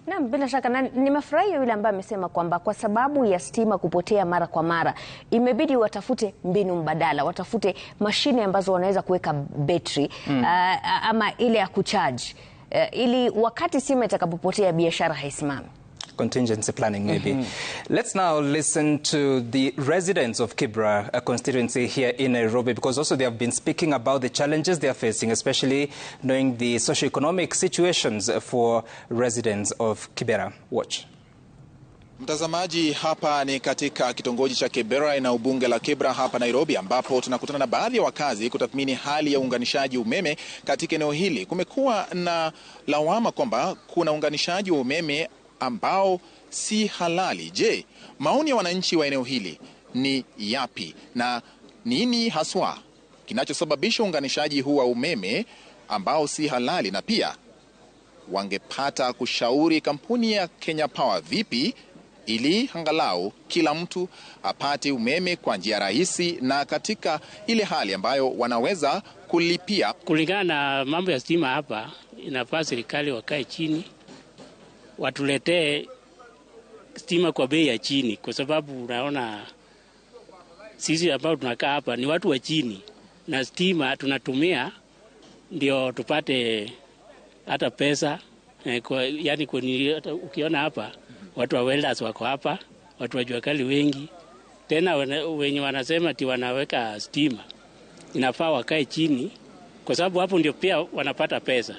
Naam, bila shaka, na nimefurahia yule ambaye amesema kwamba kwa sababu ya stima kupotea mara kwa mara imebidi watafute mbinu mbadala, watafute mashine ambazo wanaweza kuweka betri ama ile ya kucharge ili wakati stima itakapopotea biashara haisimami. Contingency planning, maybe. Let's now listen to the residents of Kibra constituency here in Nairobi, because also they have been speaking about the challenges they are facing, especially knowing the socioeconomic situations for residents of Kibera. Watch. Mtazamaji, hapa ni katika kitongoji cha Kibera, eneo bunge la Kibra hapa Nairobi, ambapo tunakutana na baadhi ya wakazi kutathmini hali ya uunganishaji umeme katika eneo hili. Kumekuwa na lawama kwamba kuna uunganishaji wa umeme ambao si halali. Je, maoni ya wananchi wa eneo hili ni yapi na nini haswa kinachosababisha uunganishaji huu wa umeme ambao si halali, na pia wangepata kushauri kampuni ya Kenya Power vipi ili angalau kila mtu apate umeme kwa njia rahisi na katika ile hali ambayo wanaweza kulipia. Kulingana na mambo ya stima hapa, inafaa serikali wakae chini watuletee stima kwa bei ya chini, kwa sababu unaona sisi ambao tunakaa hapa ni watu wa chini, na stima tunatumia ndio tupate hata pesa yani kwa, ukiona hapa watu wa welders wako hapa, watu wa jua kali wengi. Tena wenye wanasema ati wanaweka stima, inafaa wakae chini, kwa sababu hapo ndio pia wanapata pesa.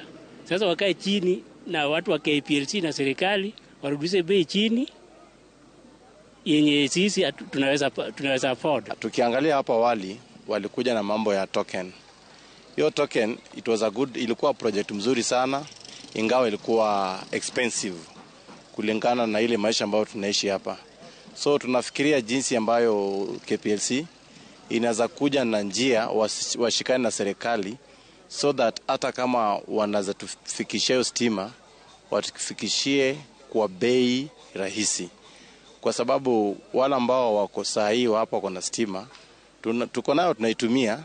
Sasa wakae chini na watu wa KPLC na serikali warudishe bei chini yenye sisi tunaweza afford. Tukiangalia hapo awali walikuja na mambo ya token. Hiyo token, it was a good, ilikuwa project mzuri sana, ingawa ilikuwa expensive kulingana na ile maisha ambayo tunaishi hapa. So tunafikiria jinsi ambayo KPLC inaweza kuja na njia washikane na serikali so that hata kama wanaweza tufikishia hiyo stima, watufikishie kwa bei rahisi, kwa sababu wale ambao wako saa hii hapa wako na stima, tuko nayo, tunaitumia,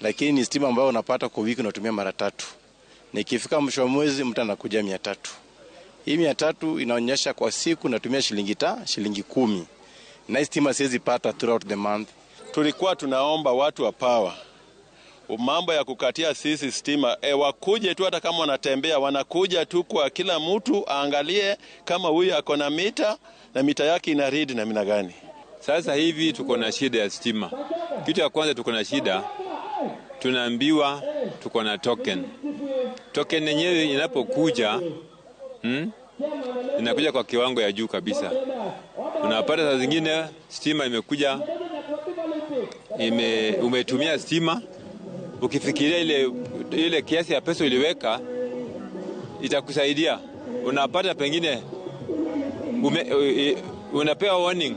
lakini ni stima ambayo unapata kwa wiki unatumia mara tatu. Nikifika mwisho wa mwezi mtu anakuja 300. Hii 300 inaonyesha kwa siku natumia shilingi 10, na hii stima siwezi pata throughout the month. Tulikuwa tunaomba watu wa power, mambo ya kukatia sisi stima, wakuje tu, hata kama wanatembea wanakuja tu kwa kila mtu aangalie kama huyu ako na mita na mita yake ina read namna gani. Sasa hivi tuko na shida ya stima. Kitu ya kwanza tuko na shida, tunaambiwa tuko na token. Token yenyewe inapokuja, inakuja kwa kiwango ya juu kabisa. Unapata saa zingine stima imekuja, umetumia stima, ukifikiria ile kiasi ya pesa uliweka itakusaidia, unapata pengine unapewa warning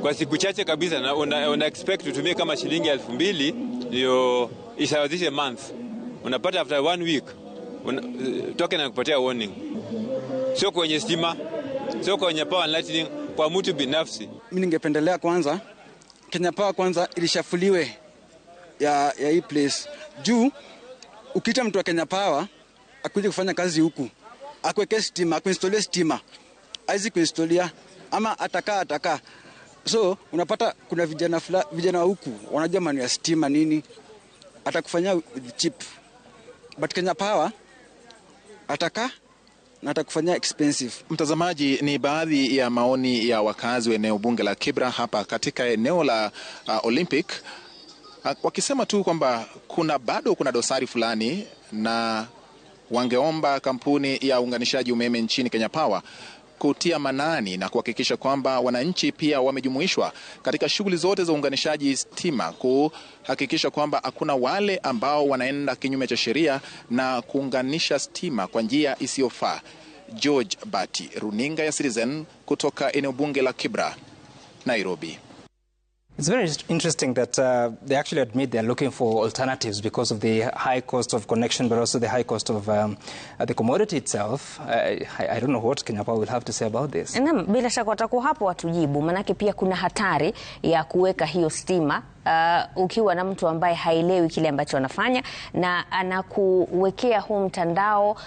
kwa siku chache kabisa, na una expect utumie kama shilingi 2,000 ndio isawazishe month. Unapata after one week token anakupatia warning, sio kwenye stima, sio kwenye Power and Lighting, kwa mtu binafsi. Mimi ningependelea kwanza Kenya Power kwanza ilishafuliwe ya hii place, juu ukiita mtu wa Kenya Power akuje kufanya kazi huku, akuweke stima, akuinstalle stima, hawezi kuinstalia ama atakaa. So unapata kuna vijana wa huku wanajua maneno ya stima nini, atakufanyia cheap, but Kenya Power atakaa na atakufanyia expensive. Mtazamaji, ni baadhi ya maoni ya wakazi wa eneo bunge la Kibra hapa katika eneo la Olympic, wakisema tu kwamba bado kuna dosari fulani na wangeomba kampuni ya uunganishaji umeme nchini Kenya Power kutia manani na kuhakikisha kwamba wananchi pia wamejumuishwa katika shughuli zote za uunganishaji stima, kuhakikisha kwamba hakuna wale ambao wanaenda kinyume cha sheria na kuunganisha stima kwa njia isiyofaa. George Bati, runinga ya Citizen kutoka eneo bunge la Kibra, Nairobi. It's very interesting that they actually admit they're looking for alternatives because of the high cost of connection, but also the high cost of the commodity itself. I don't know what Kenya Power will have to say about this. Naam, bila shaka watakuwa hapo watujibu, manake pia kuna hatari ya kuweka hiyo stima ukiwa na mtu ambaye haelewi kile ambacho anafanya na anakuwekea huu mtandao.